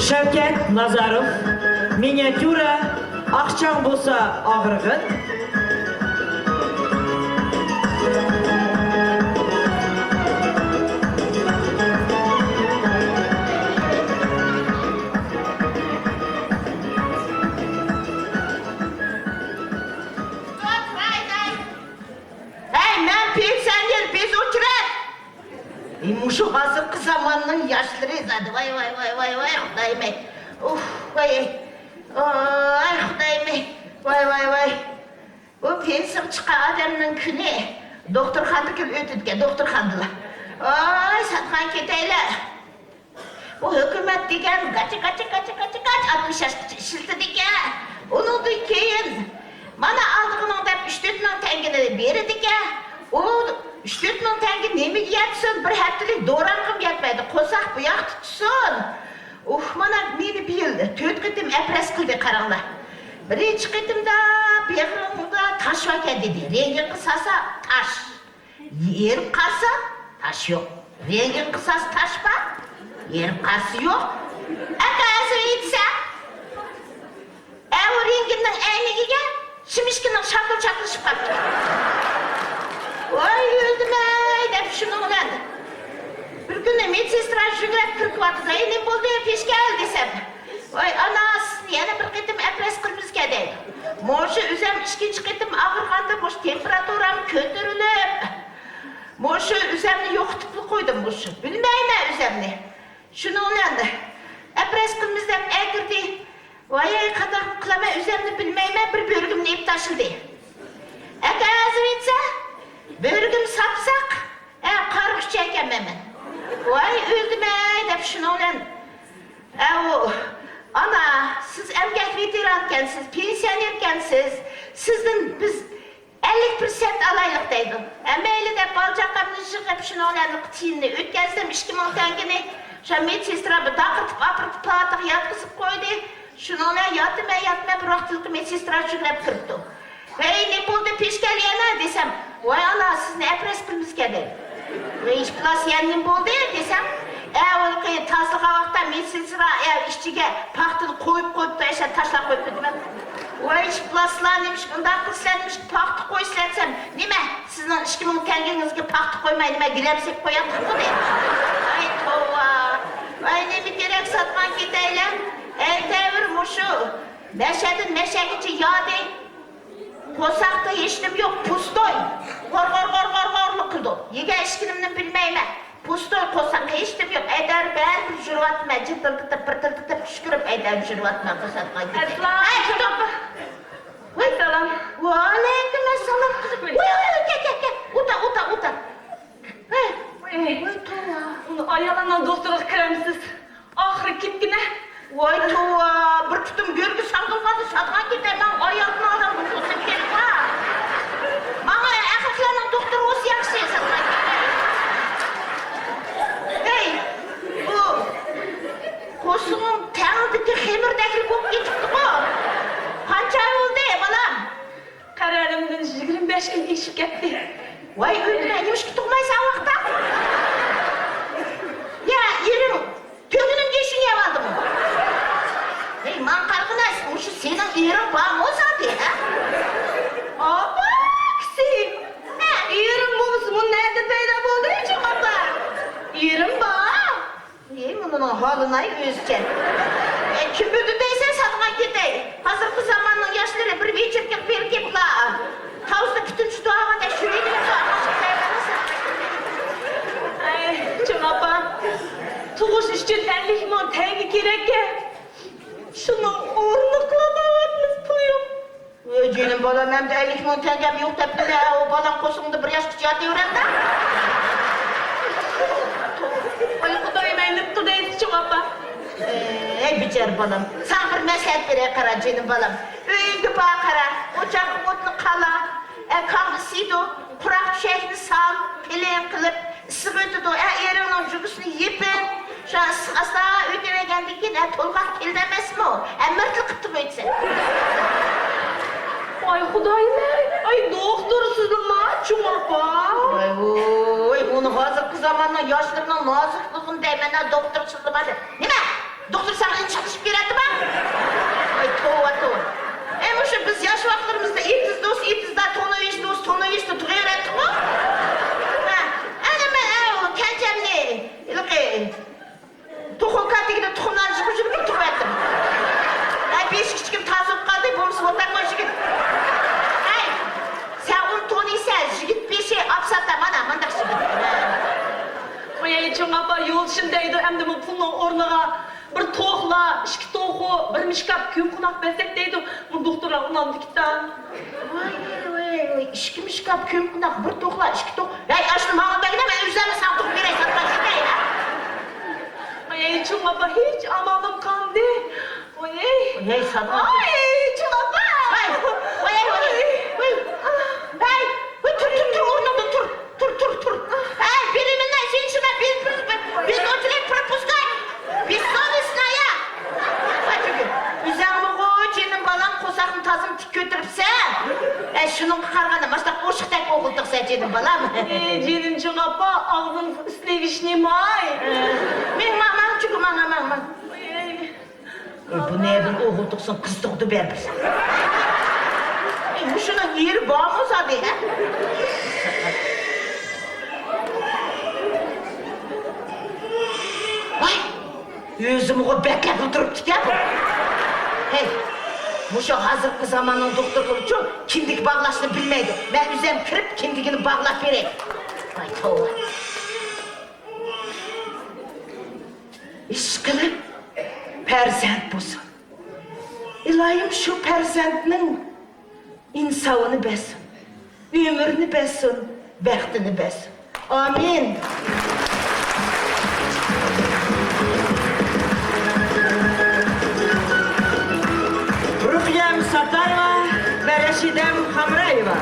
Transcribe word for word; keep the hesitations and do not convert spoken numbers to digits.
شەۋكەت نازاروف، مىنىياتيۇرا، ئاقچاڭ بولسا ئاغرىغىن. ھەي، مەن پېنسىيونېر، بىز ئۇچراپ. ئى، مۇشۇ ھازىرقى زاماننىڭ ياشلىرى زادى، ۋاي، ۋاي، ۋاي، ۋاي، ۋاي، خۇدايىم ئەي. ئۇھ، ۋاي، ئاي، خۇدايىم ئەي. ۋاي، ۋاي، ۋاي. بۇ پېنسىيىگە چىققان ئادەمنىڭ كۈنى دوختۇرخانىدا كېلىپ ئۆتىدىكەن، دوختۇرخانىدىلا. ئاي، ساتقان كېتەيلى. بۇ ھۆكۈمەت دېگەن گاچا، گاچا، گاچا، گاچا، گاچا ئاتمىش ياشقىچە ئىشلىتىدىكەن. ئۇنىڭدىن كېيىن مانا ئالدىغىنىڭ دەپ ئۈچ تۆت مىڭ تەڭگىنى بېرىدىكەن. ئۇ ئۈچ تۆت مىڭ تەڭگە نېمىگە يەتسۇن؟ بىر ھەپتىلىك دورامغىمۇ يەتمەيدۇ. قورساق بۇ ياقتا تۇتسۇن. ئۇھ، مانا مېنى بۇ يىل تۆت قېتىم ئەپرەس قىلدى، قاراڭلار. بىرىنچى قېتىمدا بېغىرىڭدا تاش باركەن دېدى. رېنتگېنغا سالسا تاش. ئېرىپ قالسا تاش يوق. رېنتگېن قىلسا تاش بار، ئېرىپ قالسا يوق. ئەتە ئەزىپ ئېيتسا، ئەۋۇ رېنتگېننىڭ ئەينىكىگە شىمىشكىنىڭ شاپىلى چاتلىشىپ قاپتۇ. ۋاي ئۆلدۈمەي دەپ شۇنىڭ بىلەن بىر كۈنى مېدسېسترا يۈگۈرۈپ كىرىپ كېلىۋاتىدۇ. ئەي نېمە بولدى، پېشكەل دېسەم، ۋاي ئانا، سىزنى يەنە بىر قېتىم ئەپرەس قىلىمىزكەن دەيدۇ. مۇشۇ ئۆزەم ئىككىنچى قېتىم ئاغرىغاندا مۇشۇ تېمپېراتۇرام كۆتۈرۈلۈپ، مۇشۇ ئۆزەمنى يوقىتىپلا قويدۇم مۇشۇ. بىلمەيمەن ئۆزەمنى. شۇنىڭ بىلەن ئەپرەس قىلىمىز دەپ ئەكىردى. ۋاي، قانداق قىلىمەن ئۆزەمنى بىلمەيمەن، بىر بۆرىكىمنى ئېلىپ تاشلىدى. ئەكەزىۋېتسە، بۆرىكىم ساپساق، ھە، قارىغۇچى ئىكەنمەن مەن. ۋاي، ئۆلدۈمەي دەپ شۇنىڭ بىلەن، ئەۋۇ، ئانا، سىز ئەمگەك ۋېتېرانكەنسىز، پېنسىيونېركەنسىز، سىزدىن بىز ئەللىك پىرسەنت ئالايلۇق دەيدۇ. ھە، مەيلى دەپ، بالا-چاقامنى يىغىپ، شۇنىڭ بىلەن تىيىننى ئۆتكەزدىم، ئىككى مىڭ تەڭگىنى. شۇ مېدسېسترا بىر داقىرتىپ ئاپىرىپ، پالاتىغا ياتقۇزۇپ قويدى. شۇنىڭ بىلەن ياتىمەن، ياتىمەن، بىر ۋاقىت ھېلىقى مېدسېسترا يۈگۈرۈپ كىرىپتۇ. ۋەي، نېمە بولدى، پېشكەل يەنە دېسەم، ۋاي ئانا، سىزنى ئەپرەس قىلىمىزكەن دەيدۇ. ۋەي، ئىپلاس يەنە نېمە بولدى دېسەم، ئە، ھېلىقى تازىلىغان ۋاقىتتا مېدسېسترا، ئە، ئىچىگە پاختىنى قويۇپ قويۇپتۇ، ئەشە تاشلاپ قويۇپتۇ دېمەم. ۋاي، ئىپلاسلار، نېمىشقا ئۇنداق قىلىسىلەر، نېمىشقا پاختا قويىسىلەر دېسەم، نېمە، سىزنىڭ ئىككى مىڭ تەڭگىڭىزگە پاختا قويماي نېمە، گىلەم سېلىپ قوياتتۇقمۇ دەيدۇ. ۋاي توۋا. ۋاي نېمە كېرەك، ساتقان كېتەيلى. ئەتەۋر مۇشۇ مەشەدىن مەشەگىچە يادى. قورساقتا ھېچنېمە يوق، پۇستوي. غور، غور، غور، غور، غورلۇق قىلىدۇ. يېگەن ئىچكىنىمنى بىلمەيمەن. پۇستوي قورساقتا ھېچنېمە يوق. ئەتەۋر بەرىبىر يۈرۈۋاتىمەن، جىرتىلدىتىپ، پىرتىلدىتىپ، كۈشكۈرۈپ ئەتەۋر يۈرۈۋاتىمەن قورساققا. ئەسسالام. ھەي، توختاپ. ۋەي. ئەسسالام. ۋەئەلەيكۇم ئەسسالام، قىزىم. ۋەي، ۋەي، ۋەي، كەل، كەل، كەل. ئولتۇر، ئولتۇر، ئولتۇر. ھەي. ۋەي. ۋەي، توۋا. ئۇنى ئاياللارنىڭ دوختۇرىغا كىرەمسىز؟ ئاخىرى كەتكىنە. ۋاي توۋا، بىر پۇتۇم گۆرگە ساغدۇرغاندا ساتقان كېتەر، ماڭا ئايالدىن ئالغان بۇ پۇتۇم كېتىپ بار. ماڭا ئەخلىقلارنىڭ دوختۇرى بولسا ياخشى، ساتقان كېتەر. ھەي، بۇ قورسىقىڭ تەڭدىكى خېمىردەكلا بولۇپ كېتىپتىغۇ. قانچە ئاي بولدى، بالام؟ قەرەلىمدىن يىگىرمە بەش كۈن ئېشىپ كەتتى. ۋاي ئۆلدۈرە، نېمىشقا تۇغمايسەن ئۇ ۋاقىتتا؟ يا، ئېرىڭ تۆگىنىڭ گۆشىنى يەۋالدىمۇ؟ ھەي، ماڭا قارىغىنا، مۇشۇ سېنىڭ ئېرىڭ بارمۇ زادى، ھە؟ ئاپا، كىسى. ھە، ئېرىڭ بولمىسا، بۇ نەدە پەيدا بولدى، چوڭ ئاپا؟ ئېرىڭ بار. ئى، مۇنىڭ ھالىناي ئۆزىچە. ئە، كىم بىلدى دەيسەن، ساتقان كېتەي. ھازىرقى زاماننىڭ ياشلىرى بىر ۋېچېركىغا بېرىپ كېلىپلا، تاۋۇزدا پۈتۈن شۇ دۇئاغا دەپ شۈرەيلى دەپ دۇئا قىلىشقا تەييارلىنىسەن. ئەي، چوڭ ئاپا، تۇغۇش ئۈچۈن ئەللىك مىڭ تەڭگە كېرەككەن. شۇنىڭ ئورنىغا قىلالمايۋاتىمىز، پۇل يوق. ۋەي، جېنىم بالام، ئەمدى ئەللىك مىڭ تەڭگەم يوق دەپ نېمە، ئۇ بالاڭ قورسىقىڭدا بىر ياشقىچە ياتىۋېرەمدۇ؟ ۋاي خۇدايىم، ئەي نېمە قىلدى چوڭ ئاپا؟ ئەي بىچارە بالام، ساڭا بىر مەسلىھەت بېرەي، قارا جېنىم بالام. ئۆيۈڭگە بار، قارا، ئوچاققا ئوتنى قالا، ئە، كاڭ ئىسسىيدۇ، قۇراق چۆشەكنى سال، قېلىن قىلىپ، ئىسسىق ئۆتىدۇ، ئە، ئېرىڭنىڭ جۇگىسىنى يېپىڭ. شۇ ئىسسىق ئاستا ئۆتۈۋەرگەندىن كېيىن، ئە، تولغاق كېلىدۇ ئەمەسمۇ؟ ئە، مىرتلا قىپتىغۇ ئۆتسە. ئاي خۇدايىم-ئەي، ئاي دوختۇرسىزلا ما، چوڭ ئاپا. ۋاي ۋوي، بۇنى ھازىرقى زاماننىڭ ياشلىرىنىڭ نازۇكلۇقىنى دەيمەن، ھە، دوختۇرسىزلا ما دەپ. نېمە؟ دوختۇر ساڭا تۇخۇملارنى يىغىپ يۈرۈپ تۇرۇۋەتتىم. ھەي، بېشى كىچىكىم تازا بولۇپ قالدى، بولمىسا ئوتاق قوي يىگىت. ھەي، سەن ئۇنى تونۇيسەن، يىگىت بېشى ئاپساتا مانا مانداق يىگىت. ۋاي، چوڭ ئاپا، يولدىشىم دەيدۇ، ئەمدى بۇ پۇلنىڭ ئورنىغا بىر توخلا، ئىككى توخۇ، بىر مىشكاپ كۆم قوناق بەرسەك دەيدۇ. بۇ دوختۇرلار ئۇنامدىكىتا. ۋاي، ۋاي، ۋاي، ۋاي، ئىككى مىشكاپ كۆم قوناق، بىر توخلا، ئىككى توخ-، ھەي، ئاشۇنى ماڭا بەرگىنە، مەن ئۆزۈممۇ ساڭا توخۇ بېرەي، ساتقان كېتەي، ھە؟ ۋاي، چوڭ ئاپا، ھېچ ئامالىم قالمىدى. ۋاي. ھەي، ساتقان. ۋاي، چوڭ ئاپا. ۋاي، ۋاي، ۋاي، ۋاي. ھەي، ۋاي، تۇر، تۇر، تۇر، ئورنۇڭدىن تۇر. تۇر، تۇر، تۇر. ھەي، переменная женщина, без, без, без очередь пропускать. Бессовестная. ۋاي، تۈگۈل. ئۆزۈڭمۇغۇ، جېنىم بالام، قورساقنى تازىمۇ تىك كۆتۈرۈپسەن. ئە، شۇنىڭغا قارىغاندا ماشتاق ئوشۇقتەك ئوغۇلتۇقسەن، جېنىم بالام. ئەي، جېنىم چوڭ ئاپا، ئاغزىم سلىۋىچنىي ماي. ماڭ، ماڭ، چۈگە ماڭ، ماڭ، ماڭ. ئەي. ئەي، بۇ نەدىن ئوغۇلتۇقسۇن، قىز تۇغدى بەرىبىر. ئەي، مۇشۇنىڭ يېرى بارمۇ زادى، ھە؟ ۋاي! ئۆزىمۇغۇ بەتلەپ ئولتۇرۇپتىكەن بۇ. ھەي، مۇشۇ ھازىرقى زاماننىڭ دوختۇرلىرىچۇ كىندىك باغلاشنى بىلمەيدۇ. مەن ئۆزۈم كىرىپ كىندىكىنى باغلاپ بېرەي. ۋاي، توۋا. ئىشقىلىپ پەرزەنت بولسۇن. ئىلاھىم شۇ پەرزەنتنىڭ ئىنساۋىنى بەرسۇن، ئۆمرىنى بەرسۇن، بەختىنى بەرسۇن. ئامىن. رۇقىيەم ساتايېۋا ۋە رەشىدەم خامرايېۋا.